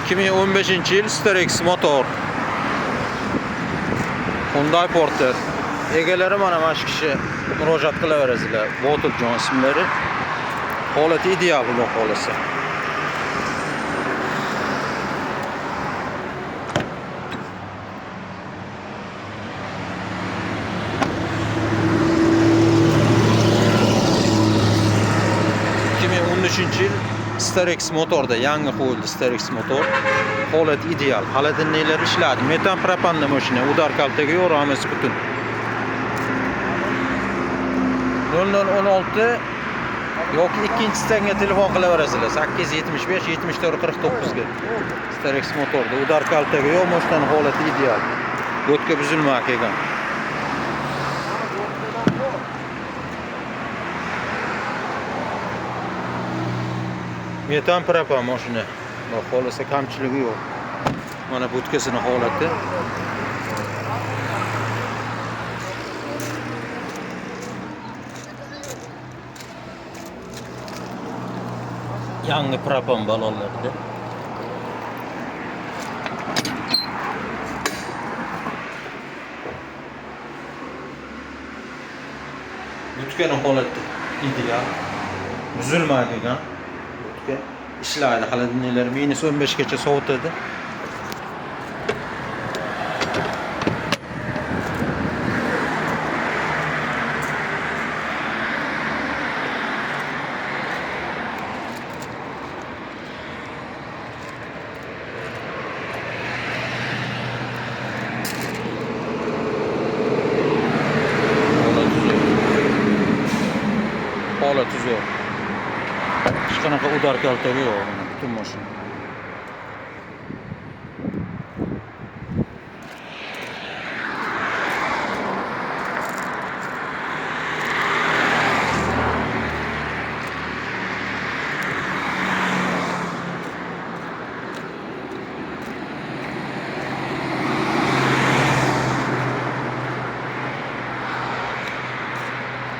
2015 yil Starex motor. Hyundai Porter. Egalari mana shu kishi, murojaat qilaverasizlar. Botirjon ismlari. Holati ideal, xudo xolasa. 2013 yil Starex motorda yangi qo'yildi Starex motor. Holat ideal. Холодильник lar ishladi. Metan propanli mashina, удар kaltagi yo'q, hammasi butun. 0016 yoki ikkinchi stanga telefon qilaverasizlar. 875 74 49 ga. Starex motorda удар kaltagi yo'q, mashinani holati ideal. Bo'tka buzilma kelgan. Metan propan mashina. Xudo xolasa kamchiligi yo'q. Mana butkasini holati. Yangi propan balonlarda. Butkani holati ideal. Buzilmagan. Butka ishlaydi. Холодильник lar minus 15 gacha sovutadi. Holati zo'r. Holati zo'r. Hech qanaqa удар kaltagi yo'q mana butun mashina.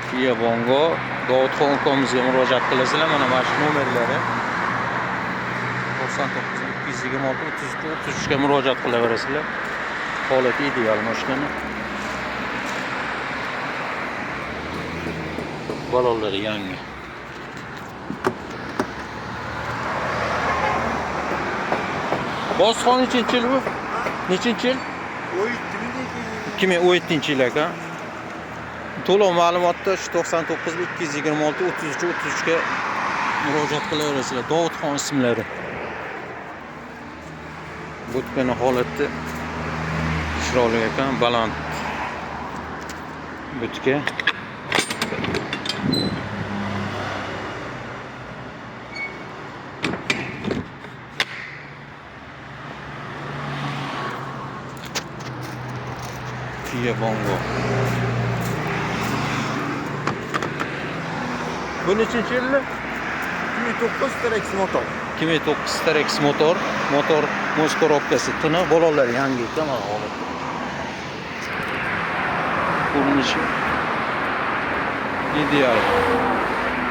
Kia Bongo. Dovudxon ukamizga murojaat qilasizlar. Mana shu nomerlari 99 226 32 33 ga murojaat qilaverasizlar. Holati ideal mashinani. Balonlari yangi. Bosxon nechinchi yil bu? Nechinchi yil? 2017 yil ekan. To'liq ma'lumotda shu 99 226 33 33 ga murojaat qilaverasizlar. Dovudxon ismlari. Butkani holati chiroyli ekan, baland butka. Kia Bongo. Bu nechinchi yilli? 2009 Starex motor. 2009 Starex motor, motor muz korobkasi tiniq, balonlar yangi ekan mana holatda. Ko'rinishi ideal.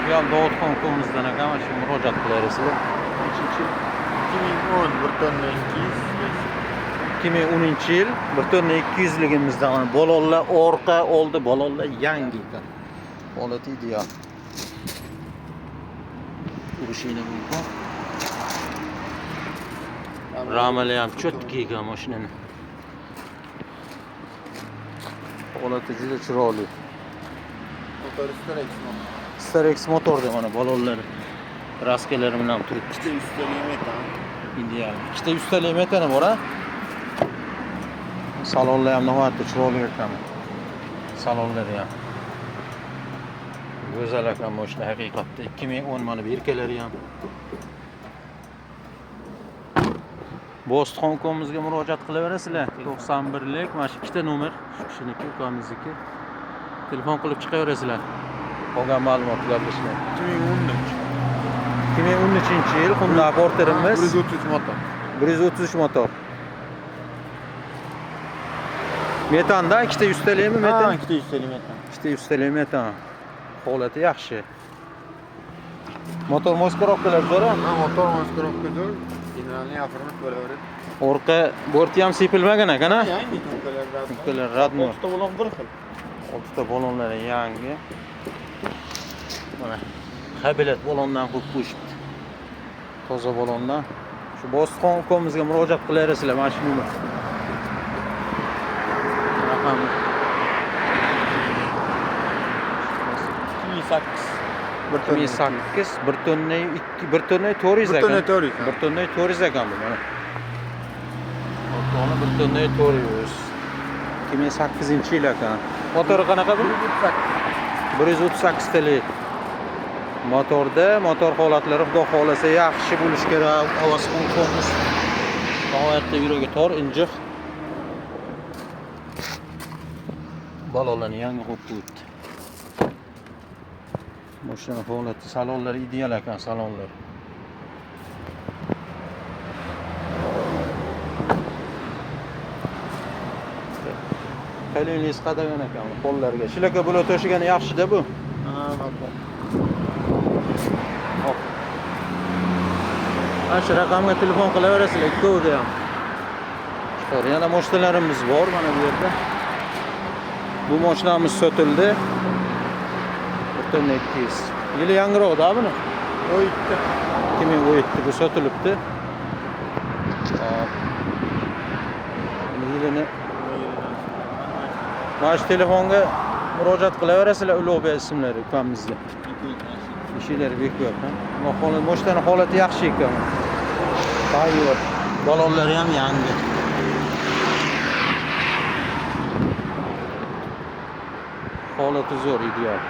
Bu ham Dovudxon ukamizdan ekan, mana shu murojaat qilaverasizlar. Nechinchi yil? 2010 1 tonna 200. 2010 yil 1 tonna 200 ligimizdan mana balonlar orqa oldi, balonlar yangi ekan. Holati ideal. Urishinglar mumkin. Ramali ham cho'tki ekan mashinani. Holati juda chiroyli. Motor Starex motor. Starex motorda mana balonlari raskalari bilan turibdi. Ikkita ustali metan. Ideal. Ikkita ustali metani bor a? Salonlar ham nihoyatda chiroyli ekan. Salonlari ham. Go'zal ekan mashina haqiqatda. 2010 mana berkalari ham. Bo'stxon ukamizga murojaat qilaverasizlar. 91lik mana shu ikkita nomer shu kishiniki, ukamizniki. Telefon qilib chiqaverasizlar. Qolgan ma'lumotni gaplashinglar. 2013. 2013 yil Hyundai Porterimiz. 133 motor. 133 motor. Metanda ikkita yuztalimi metan? Ha, ikkita ustali metan. Ikkita yuztali metan. Holati yaxshi. Motor maskirovkalar zo'r a? Ha, motor maskirovka zo'r. Generalniy оформить bo'laveradi. Orqa borti ham sepilmagan ekan, a? Yangi trubkalar родной. Trubkalar родной. Oltita balon bir xil. Oltita balonlari yangi. Mana Habilat balondan qo'yib qo'yishibdi. Toza balondan. Shu Bositxon ukamizga murojaat qilaverasizlar mana shu nomer. Raqam 2008. 2008, 1 tonna 2, 1 tonna 400 1 ekan. tonna 400, ha. 1 tonna 400 ekan bu mana. Motorni 1 tonna 400. 2008-yil ekan. Motori qanaqa bu? 138 talik. Motorda, motor holatlari xudo xohlasa yaxshi bo'lishi kerak. Ovoz qo'yamiz. Nihoyatda yuragi tor, injiq. Balonlarni yangi qo'yib qo'yibdi. Mashina holati, salonlari ideal ekan, salonlar. Qalinlik qadagan ekan qo'llarga. Shlaka bular to'shagani yaxshi-da bu. Ha, bor. Hop. Mana shu raqamga telefon qilaverasizlar, ikkovida ham. Chiqar. Yana mashinalarimiz bor mana bu yerda. Bu mashinamiz sotildi. Bir tonna 200. Yili yangiroq-da buni. 17. 2017 bu sotilibdi. Hop. Buni yilini mana shu telefonga murojaat qilaverasizlar, Ulug'bek ismlari ukamizga. Ishlari bek ko'p, ha. Mashinaning holati yaxshi ekan. Tayyor. Balonlari ham yangi. Holati zo'r, ideal.